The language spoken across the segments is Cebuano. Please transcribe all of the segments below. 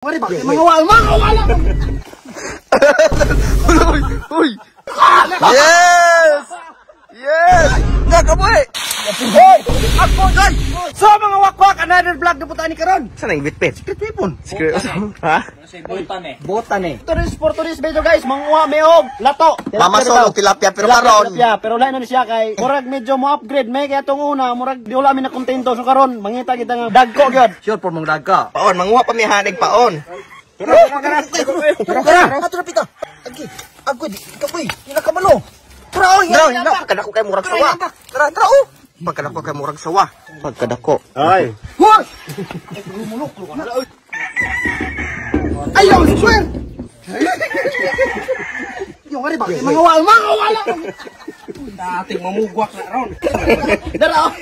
Mari ba? Mga wala, mga wala. Uy! Uy! Yes! Yes! Nakabuhi! Hoy! Ako guys! So mga wakwak, another vlog na po tayo ni karon. Saan ang bitbit? Secret weapon. Secret. Ha? Botan eh. Tourist for tourist video guys, manguha may og lato. Mama solo tilapia pero karon. Tilapia, pero lain na ni siya kay murag medyo mo upgrade may kaya tong una murag di wala mi na kontento so karon mangita kita nga dagko gyud. Sure po mong dagka. Paon, manguha pa mi hanig paon. Pero kara. Ato na pita. Agi. Agoy, kapoy. Ila ka malo. Tara, oy. No, no, pagkadako kay murag sawa. Tara, tara oh. Pagkadako kay murag sawa. Pagkadako. Ay. Hoy! Ayaw, swear. Yung ari ba? Mga wala, mga wala. Dating mamugwak na ron. Dara. Oh.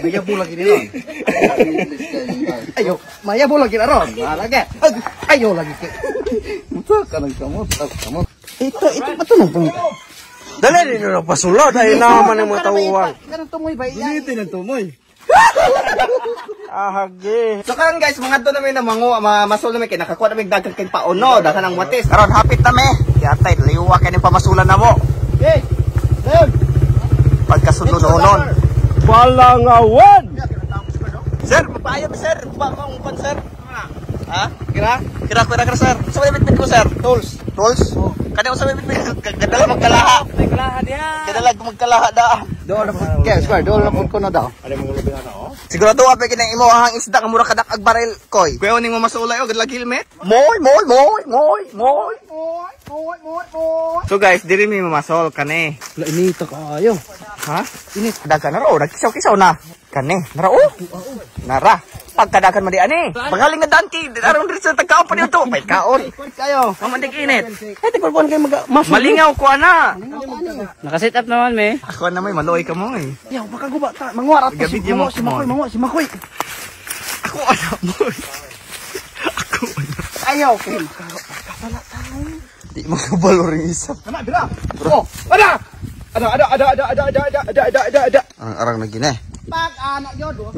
Maya bulag ini ron. Ayo, maya bola gina ron. Malagi. Ayo lagi. Muta ka nang kamot, kamot. Ito, ito pa to nung pang. Dali din na pasulod ay naman ang mga tawag. Kanang tumoy ba iya? ng tumoy. Ahagi. So karon guys, mga to namin na manguha, masol namin kay nakakuha namin daghang kay paon no, daghan ang watis. Karon hapit na me. Yatay liwa kay ning pamasulan namo. Hey. Dayon. Pagkasunod-unon. Balangawan. Sir, magpaayo mi sir. Ba ka umpan sir. Ha? Kira? Kira kira kira sir. Sa may bitbit ko sir. Tools. Tools? Kani sa may bitbit kadala magkalaha. Kalaha diha. Kadala magkalaha da. Doon na po. Okay, square. Doon na po ko na daw. Sigurado wa pa kinang imo ang isda nga mura kadak ag baril koy. Kuya ning mo masulay og lag helmet. Moy moy moy moy moy. So guys, diri mi mamasol kani. La inita kaayo. Ha? Init. Dagan na ro, nagkisaw-kisaw na. Kani, nara oh. Nara. Pagkadagan man di ani. Pagaling nga danki, aron diri sa tagkaon pa nito. May kaon. Kayo. Mamandig init. Ay tigol kayo mag mas. Malingaw ko ana. Nakaset up naman, me. Ako na may maluoy ka mo eh. Yaw baka guba ta manguha ra to si Gabi mo, manguha si Makoy, manguha si Makoy. Ako ana mo. Ako ana. Ayaw kay. Di makabalo ring isa. Tama bira. Oh, ada. Ada ada ada ada ada ada ada ada ada ada ada. Arang arang na gine. Pag anak yo do.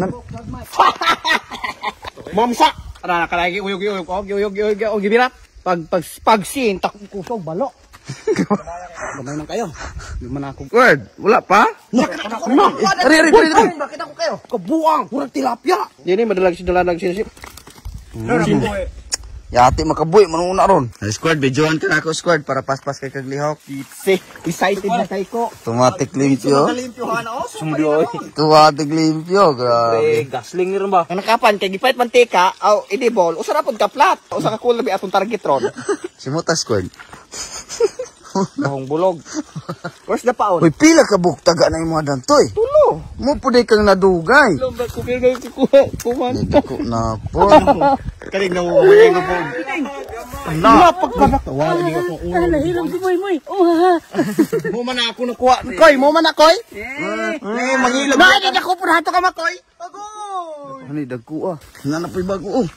Mamsa. Ana nakalagi uyog uyog og uyog uyog og gibira. Pag pag pag sintak kusog balo. Gamay man kayo. Di man ako. Word, wala pa? No. Ari ari ari ari. Bakit ako kayo? Kabuang, murag tilapia. Dini madalag si dalalag sisip. Yati makabuhi manuna ron. Squad, videoan ka na ako squad para paspas kay kaglihok. Kitse, excited na kay ko. Automatic limpyo. Automatic limpyo, grabe. Gasling rin ba? Ang nakapan kay gipalit mantika aw idibol usa ra pud ka flat. Usa ka cool labi atong target ron. Simuta squad. Dahong bulog. Where's the paon? Uy, pila ka buok taga na imong dantoy. Tulo. Mo puday kang nadugay. Lomba ko pero kuha kuha. Dako na po. Kaning nawawala ko po. Na pagkanak. Wala di ako ulo. Nahiram si Moy Moy. Oh ha. Mo man ako nakuha. Koy, mo man akoy. Eh, mangilog. Na di ako purato ka makoy. Ano dagko ah. Nga na po'y bago oh.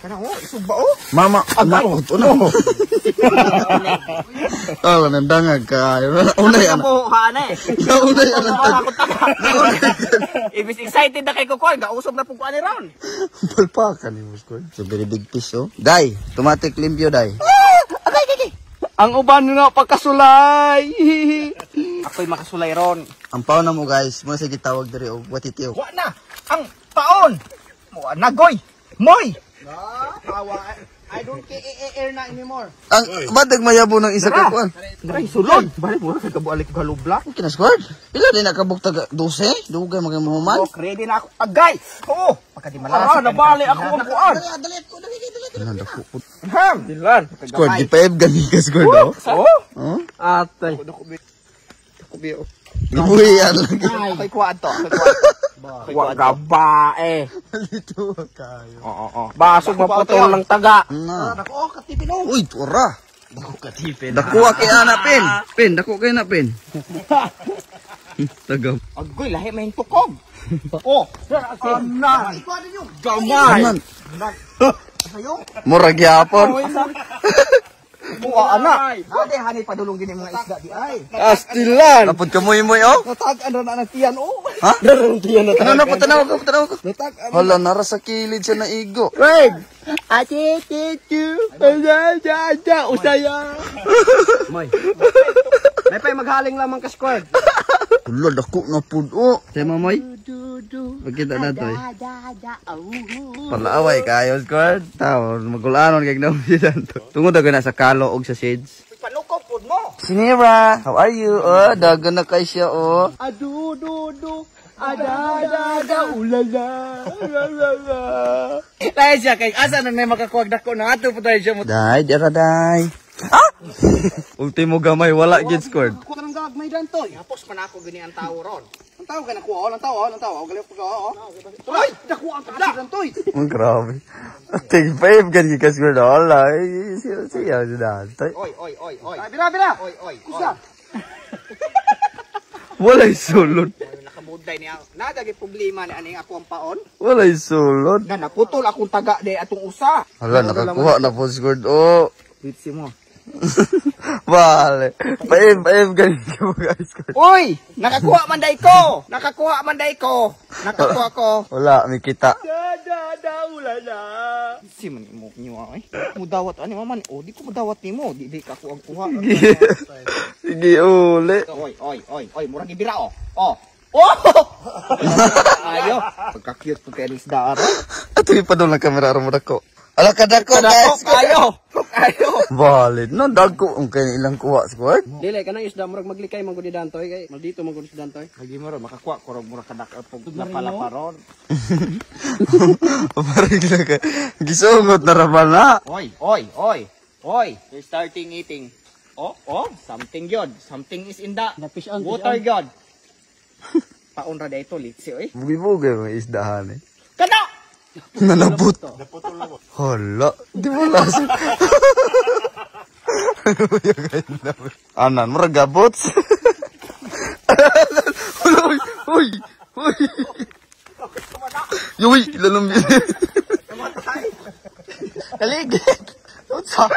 Kana oh, isugba oh. Mama, ama, ito na. Oh, nandangag ka. Unay ana. Ako hana eh. Unay ana. Ibis excited na kay ko koy, gausob na pug ko ani ron. Palpakan ni mo squad. So very big fish oh. Dai, automatic limpyo dai. Agay agay. Ang uban nga pagkasulay. Ako'y makasulay ron. Ang paon na mo guys, mo sa gitawag diri og watitiw. Wa na ang paon. Mo nagoy. Moy. I don't care na anymore. Ang badag mayabo ng isa ka kuan. Ay, sulod. Balik mo kay kabualik ko halubla. Okay na squad. Pila din nakabuk taga 12? Dugay magay mahuman. Oh, ready na ako. Agay. Oo. Pagka di malasa. Ah, nabali ako ang kuan. Dali ko, dali dali. Ano dako po. Ham. Dilan. Squad gipaib gani ka squad oh. Oh. Oh? Atay. Gibuhian lagi. Ako'y kuha to. Ako'y kuha to. Wa gabae. Dito kayo. Oo, oo. Basog maputol ng taga. Na. Dako, katipin oh. Uy, tura. Dako katipin. Dako kay ana pin. Pin, dako kay na pin. Taga. Agoy, lahi may tukog. Oh. Ana. Gamay. Anan. Murag yapon. Buwa ana. Ade hanay padulong gini mga isda di ay. Astilan. Tapod ka moy moy oh. Natag-an ra na ng tiyan oh. Ha? Ano na, patanaw ko, patanaw ko. Hala, nara sa kilid siya na igo. Wait! Ate, tete, ada, ada, ada, usaya. Moy. May pay maghaling lamang ka squad. Hala, dako na pud oh. Sa mo, Moy? Pagkita na to eh. Palaaway kayo, squad. Tao, magulanon kay gnaw si Danto. Tungod na sa kalo og sa shades. Panukop pod mo. Sinira, how are you? Oh, dagan na kay siya oh. Adu, du, du, ada, ada, ada, ulala, ulala. Lahi siya kay asa na may makakuwag dako na ato pa tayo siya mo. Day, dira day. Ah! Ultimo gamay wala gid squad. Kuha ng gagmay Danto. Hapos man ako gani ang tao ron. Ang tao ka nakuha, ang tao, ang tao, galing ko oh. Ay, dako ang taas Danto. Ang grabe. Take five gani ka squad. Hala, siya siya si Dante. Oy, oy, oy, oy. Ay, bira, bira. Oy, oy, oy. Kusa. Walay sulod. Nakabuday niya. Nadagi problema ni aning ako ang paon. Walay sulod. Na naputol akong taga di atong usa. Hala, nakakuha na po squad. Oh. Bitsi mo. Vale. Paim, paim gani ka mo guys. Squad. Uy, nakakuha man day ko. Nakakuha man day ko. Nakakuha ko. Wala, may kita. Da, da, da, ulala. Si man mo niyo ay. Mudawat ani man. O di ko mudawat nimo. Di di ka ko ang kuha. Sige, uli. Oy, oy, oy, oy, murag ibira oh. Oh. Oh! Ayo, pagka-cute po kay isda aron. Ato yung padol ng kamera aron mo dako. Ala ka dako, guys. Kayo. Kayo. Valid. No, dagko. Ang kaya ilang kuha, squad. Dili kanang isda murag maglikay man gud ni Dantoy kay maldito man gud si Dantoy. Lagi mo ron, makakuha ko ron, murag kadak pag napalaparon. Parig lang ka. Gisungot na raman na. Oy, oy, oy. Oy, you're starting eating. Oh, oh, something yun. Something is in the Na fish on, fish water on. yun. Paon ra dito, litsi, oy. Bugay-bugay mga isdahan eh. Kana! Nalabot. Hala. Di mo lasa. Anan, murag gabot. Uy, uy, uy. Uy, ilalong Kaligid. Unsa?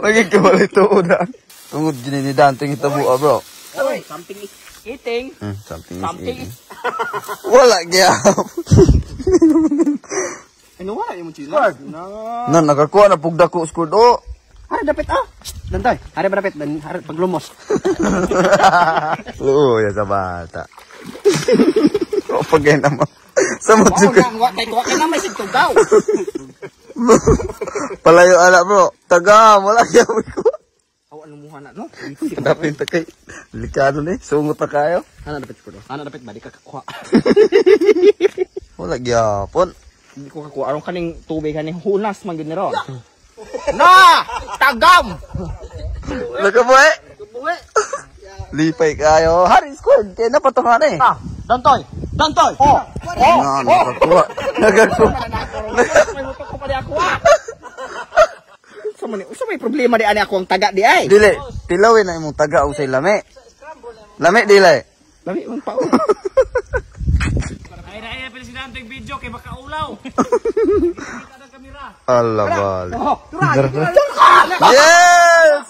Lagi ka wala ito una. Tungod gini ni Dante ng itabo, bro. Oy, something is eating. Something is Something eating. is... Wala gyap. Ano wala yung chila? Na nakakuha na pug dako squad oh. Hari dapit ah. Dantoy, hari ba dapit dan hari paglumos. Luya sa bata. O pagay naman. Sa Wow, matsuka. na, wa kay kuha ka na may sigtugaw. Palayo ala bro. Taga, wala gyap ko. Aw, ano muha na, no? Dapit ta kay. Delikado ni, sungot na kayo. Ana dapit ko do. Ana dapit ba di ka kakuha. Wala gyapon. Hindi ko kakuha. Aron kaning tubig kaning hunas man gyud ni ron. Na! Tagam! Nakabuhi. Lipay kayo. Hari squad, kaya napatungan eh. Ah, Dantoy! Dantoy! Oh! Oh! Na, nakakuha. Nakakuha. May hutok ko pa di ako ah! Sa man, usa may problema di ani ako ang taga di ay. Dili, tilawin na imong taga usay lami. Lami dili. Lami man pa oh. Ay, na, ay, presidente yung video kay baka ulaw. Allah bal. Oh, Yes!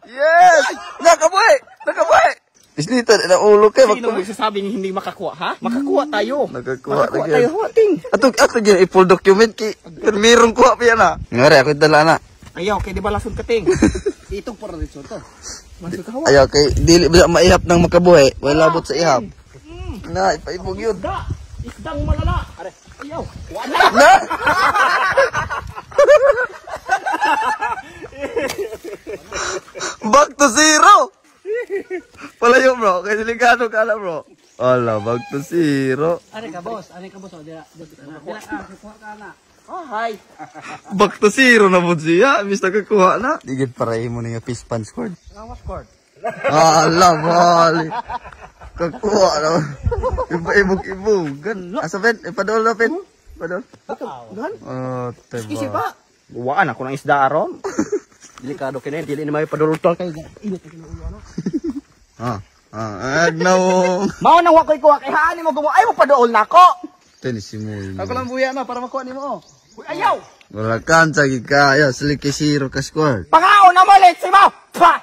Yes! Nakabuhi! Nakabuhi! Islita na ulo kay Sino magsasabing hindi makakuha, ha? Makakuha tayo. Nakakuha Makakuha na tayo, gyud. ha, ting. Ato ato gyud i-full document kay merong kuha pa yan ah. Ngari ako dala na. Ayaw, kay di ba lason ka, ting? Itong por dito to. Masuk ka, hawa. Ayaw kay dili ba maihap ng makabuhi, wala labot sa ihap. Na ipaibog yun. Isda! Isdang malala! Are, ayaw, wala! Na! Back to zero! Palayo bro, kay delikado ka na bro. Ala, back to zero. Ari ka boss, ari ka boss oh dira. Dira ah, kuha ka na. Oh, hi. Back to zero na po siya. Imbis nakakuha na. Digit para mo na yung fish pan squad. Awas cord. Ala, bali. Kakuha na. Iba-ibog-ibog. Asa, Ben? Ipadol na, Ben. Ipadol. Gan? Oh, teba. Kisi pa. Buwaan ako ng isda aron. Delikado kini, dili na may padulutol kay init kay ulo ano. Ah, ah, agnaw. Mao nang wa ko'y kuha kay haani mo gumo ay mo paduol na ako. Tenis si Moy. Ako lang buya na para makuha nimo oh. Uy, ayaw. Wala kansa, gikaya. Sili kay zero ka squad. Pangaon na mo let's mo. Pa.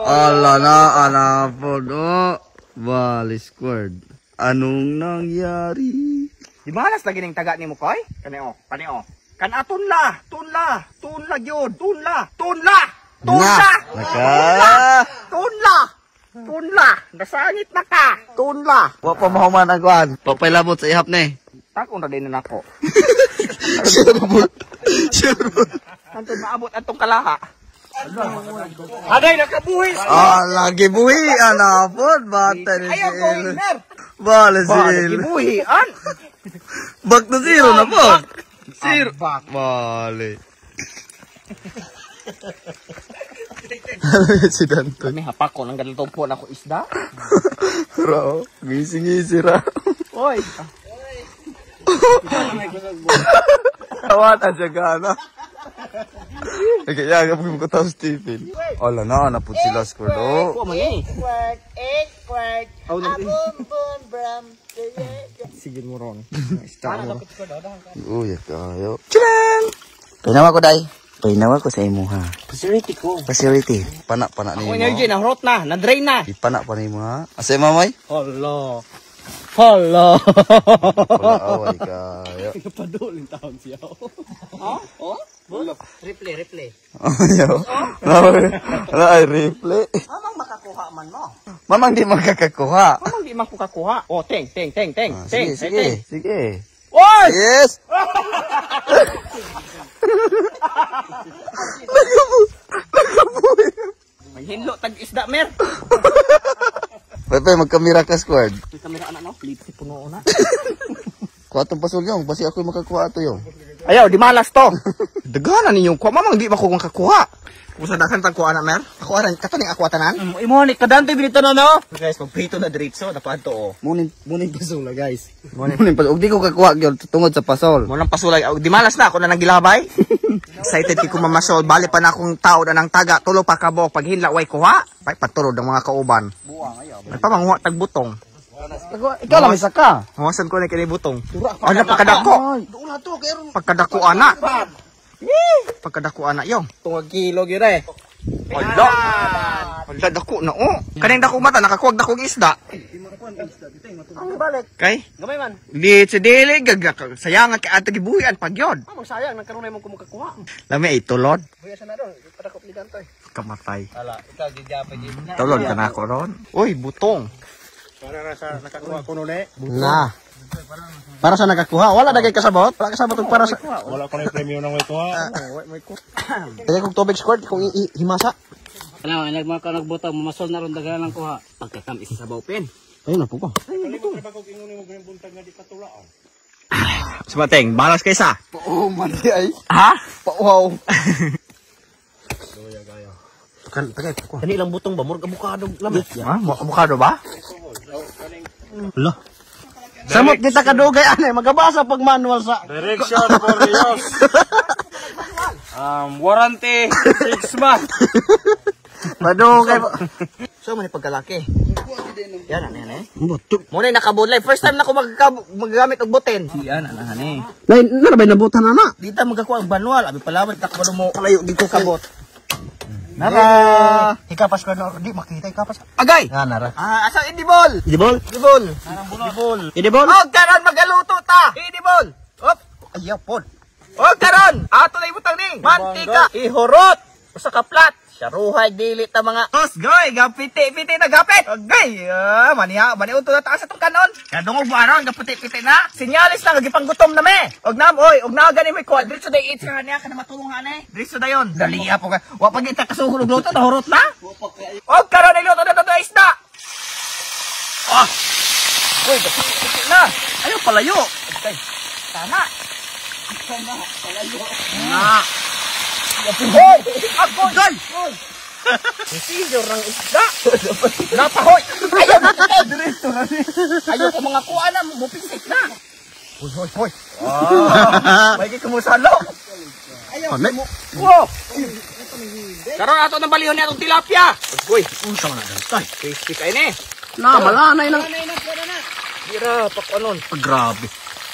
Ala na, ala po, no. Bali squared. Anong nangyari? Di malas lagi ning taga nimo koy? Kani oh, kani oh. Kan atunla, tunla, tunla gyud, tunla, tunla, tunla. Naka. Tunla. Tunla, nasangit na ka. Tunla. Wa pa mahuman ang kuan. Papailabot sa ihap ni. Takon ra din na nako. Sure Sure. Antod maabot atong kalaha. Aday nakabuhi. Ah, lagi buhi anapod bata ni Ayaw ko winner. Bale Ba, sil. gibuhian. Back to zero na po. Zero. Bale. Si Danton. Kami hapako nang ganito po na ako isda. Ra, gising-gising ra. Oy. Tawatan siya gana. Kaya gapon ko tao Stephen. Ala na, napud sila squad oh. Kuha man eh. A boom boom brum. Sige mo ron. Isda mo. Uy, kayo. Chilan! Pinawa ko dai. Pinawa ko sa imo ha. Security ko. Facility. Pana pana Ako nimo. energy na hurot na, na drain na. Ipana pa nimo ha. Asa mamay? Hala. Hala. Wala away kayo. Padulin taon siya. Oh? Replay, replay. Ayaw. Wala ay replay. Mamang makakuha man mo. Mamang di magkakakuha. Mamang di man ko kakuha. Oh, teng teng teng teng Ah, teng. sige, sige, sige. Oy! Yes! Nakabu! Maghinlo tag isda mer. Pepe, magkamera ka squad. May kamera ana no? Lipsi puno na. Kuha tong pasol yung, basi ako makakuha ato yung. Ayaw, di malas to. Dagana ninyong kuha. Mamang di ba ko makakuha? Kung sa dakan tag kuha na mer. Ako aran kato ning ako tanan. Imo ni kadante binito na no. Guys, magprito na diretso napaadto oh. Munin munin pasula guys. Munin pasula. Ug di ko kakuha gyud tungod sa pasol. Mo lang pasulay. Di malas na ako na nagilabay. Excited kay ko mamasol. Bali pa na akong tao na ng taga. Tulo pa kabok. Pag hinla way kuha. Ay patulod ang mga kauban. Ay pa manguha tag butong. Ikaw lang isa ka. Huwasan ko na kini butong. Ano pagkadako? Pagkadako ana. Pagkadako ana yo. Tungag kilo gyud eh. Wala. Wala dako na oh. Kaning dako mata nakakuwag dako og isda. Balik. Kay Gamay man. Di sa dili gag sayang kay ato gibuhian pag yon. Amang sayang nang karon mo kumukakuha. Lami ay tulod. Buya sa na doon. Padakop ni Dantoy. Kamatay. Ala, ikaw gigapay gid. Tulod ka na ako ron. Uy, butong. Para sa nakakuha ko nune. Na. Para sa nakakuha, wala na kay kasabot. Wala kasabot og para sa Wala ko na yung premium ng ito ha. Kaya kung tubig squirt kung himasa. Ano, nagmaka nagbutang mamasol na ron daghan lang kuha. Pagkatam isa sa bawpin. Ayun na po ko. Sumateng, balas kaysa. Oo, man di ay. Ha? Pauhaw. Kani lang butong ba murag abukado lamit. Ha? Avocado ba? Hala. Samot kita kadugay ane magabasa pag manual sa Direction for Rios. Warranty 6 months. Madugay ba. So man pagkalaki. Yan ano yan eh. Muna yung nakabudlay. First time na ako magagamit og butin. Yan ano ano eh. Nay, nara bay nabutan ana. Dito magakuha ang manual. Abi palawad takbo mo kalayo dito kabot. Nara. Ikapas ko no, di makita ikapas. Agay. Ah, nara. Ah, asa idibol? Idibol? Idibol. Idibol. Idibol? Og karon magaluto ta. Idibol. Op, ayaw pod. Og karon, ato na ibutang ning mantika, ihurot usa ka plat. Saruhay dili ta mga Osgoy, gapiti-piti na gapit. Agay, maniha, maniunto na taas atong kanon. Kadungog mo aron gaputi-piti na. Sinyalis lang gipanggutom na me. Og nam oy, og naa gani may kuha diretso day eats ka niya kana matulong ane. Diretso dayon. Dali po ka. Wa pa gid ta kasuhol og luto, nahurot na. Og karon ay luto na to isda. Ah. Uy, gaputi-piti na. Ayaw palayo. Agay. Tama. Tama, palayo. Na. Hoy! Agoy! Senior ng isda! Napahoy! Ayaw na Diretso na Ayaw ko mga kuha na, mupinsik na! Hoy, hoy, hoy! Ah, may kumusalo! Ayaw mo! Wow! Karon ato ng balihon niya atong tilapia! Uy! Unsa man na dantay? Crispy kayo ni! Na malanay nang Dira, pakuanon. Ah, grabe.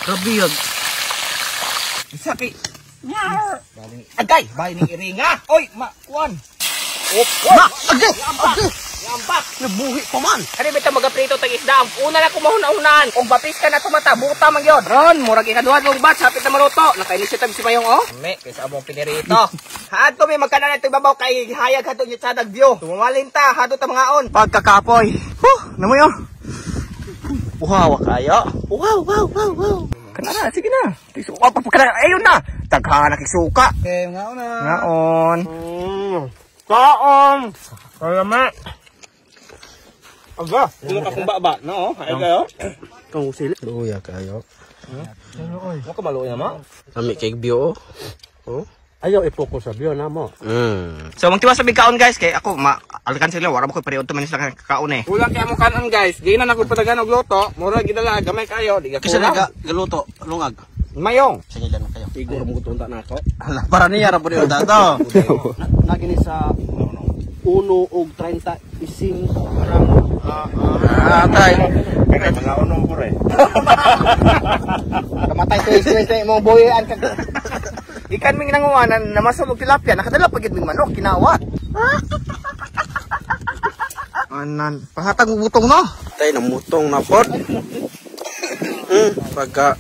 Grabe yun. Isa kay... Agay! Bay ni iringa! Oy! Ma! Kuan! Op! Na, agay. Agay. Ambak. Nabuhi pa man. Kani bitaw magaprito tag isda. Ang una na kumahuna-unahan. Kung bapis ka na tumata, buta man gyud. Ron, murag ikaduha kong batch hapit na maluto. Naka-initiative si Mayong oh. Me, kaysa among pinirito. Hadto mi magkana na ito ibabaw kay hayag hadto niya sa view. Tumamalin ta, hadto ta mga on. Pagkakapoy. Huh, namoy oh. Uhawa kayo. Wow, wow, wow, wow. Kana na, sige na. Tisuka pa kana. Ayun na. Daghan na kisuka. Okay, ngaon na. Ngaon. Kaon! Kalama! Aga! Puno ka kung baba, no? Ay kayo? Kung sila. Luya kayo. Mo ka maluoy na mo. Ami kay bio. Oh. Ayaw i-focus sa view na mo. So magtiwas sa big kaon guys kay ako ma alkan sila wala mo ko pareho man sila kakaon eh. Kulang kaya mo kanon guys. Gina na ko padagan og luto. Mura gidala gamay kayo. Di ka Kasi kulang. naga galuto, lungag. Mayong. Sige lang kayo. Igor mo tunta na ako. Ala, para niya ra po niyo dato. Nagini sa 1 og 35. Ah, tay. Mga unong pure. Kamatay to is na imong boyan kag Ikan ming nanguanan na masulog tilapia nakadala pa gid ming manok kinawat. Anan, pahatag mo butong no. Tay namutong na pod. Pagka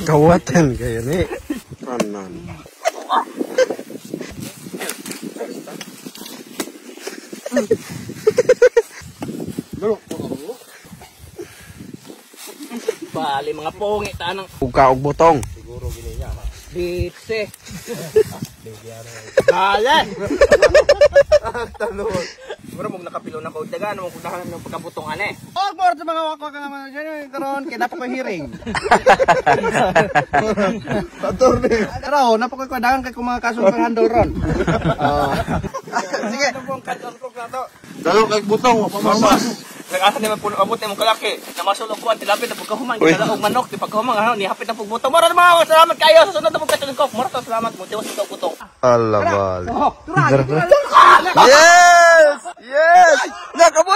kawatan kayo ni. Anan. Bali mga pongi tanang Uga og butong. bitse. Bale. Talon. Mura mong nakapilo na ko dagan mong kunahan ng pagkabutong ane. Og more sa mga wako ka naman dyan karon kay napa ko hearing. Pero napa ko dagan kay kung mga kaso kang handle ron. Sige. Dalo kay butong wa pa mamas. Nag-asa ni man puno abot ni mong kalaki. Namasulog ko ang tilapia na pagkahuman gidala og manok di pagkahuman ano ni hapit na pagbutong. Mura na mga salamat kayo sa sunod na pagkatulog ko. Mura to salamat mo tiwas ikaw butong. Ala bal. Oh, tura. Yes! Yes! Nakabuhi!